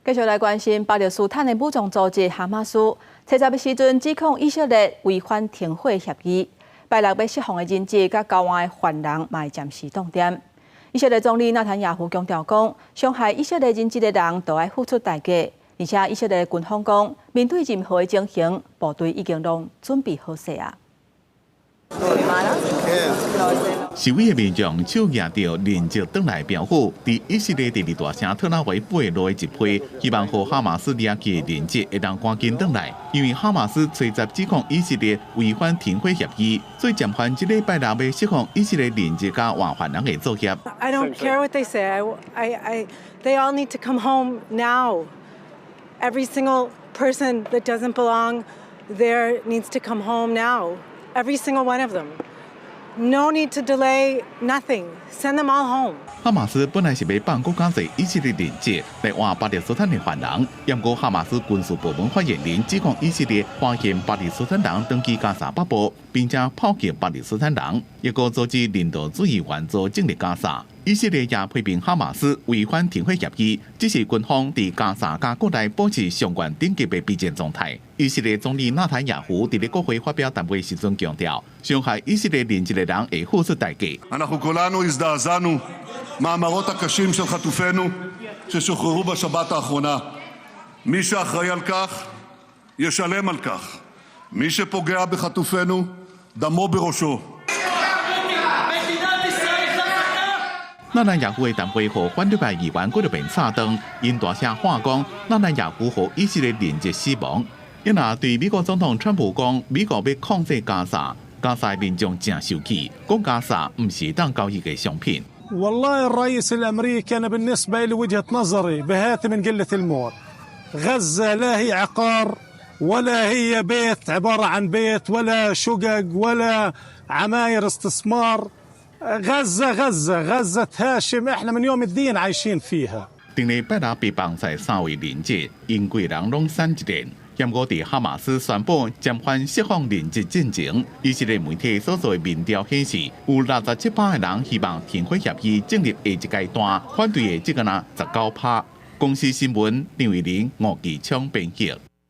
繼續來關心巴勒斯坦的武裝組織哈馬斯，初十的時陣指控以色列違反停火協議，拜六欲釋放的人質佮交換的犯人嘛會暫時凍點。以色列總理納坦雅胡強調講，傷害以色列人質的人都愛付出代價。而且以色列軍方講，面對任何的情形，部隊已經攏準備好勢啊。示威的民眾手舉著人質轉來標語，佇以色列第二大城特拉維夫的路集會，希望予哈馬斯掠去的人質會當趕緊轉來，因為哈馬斯初十指控以色列違反停火協議，所以暫緩這禮拜六欲釋放以色列人質佮換犯人的作業。 I don't care what they say. They all need to come home now. Every single person that doesn't belong there needs to come home now. Every single one of them. No need to delay nothing. Send them all home. 哈馬斯本來是欲放閣較濟以色列人質來換巴勒斯坦的犯人，毋過哈馬斯軍事部門發言人指控以色列發現巴勒斯坦人轉去加沙北部，並且炮擊巴勒斯坦人，抑閣阻止人道主義援助進入加沙。以色列也批評哈馬斯違反停火協議，指示軍方佇加沙佮國內保持上懸等級的備戰狀態。以色列總理納坦雅胡佇咧國會發表談話時陣強調，傷害以色列人質的人會付出代價。 אנחנו כולנו הזדעזענו מהמראות הקשים של חטופינו ששוחררו בשבת האחרונה. מי שאחראי על כך, ישלם על כך. מי שפוגע בחטופינו, דמו בראשו. 納坦雅胡的談話予反對派議員閣著變吵斷，𪜶大聲喊講，納坦雅胡予以色列人質死亡。伊若對美國總統川普講，美國欲控制加沙，加沙民眾誠生氣，講加沙毋是當交易的商品。 والله الرئيس الامريكي انا بالنسبه لي وجهه نظري بهات من قله الموت. غزه لا هي عقار ولا هي بيت عباره عن بيت ولا شقق ولا عماير استثمار. غزه غزه غزه هاشم احنا من يوم الدين عايشين فيها. 頂禮拜六被放出三位人質，𪜶規人攏瘦一點。毋過佇哈馬斯宣布暫緩釋放人質進前，以色列媒體所做的民調顯示，有67%的人希望停火協議進入下一階段，反對的只敢若19%。公視新聞張偉林、吳繼昌編譯。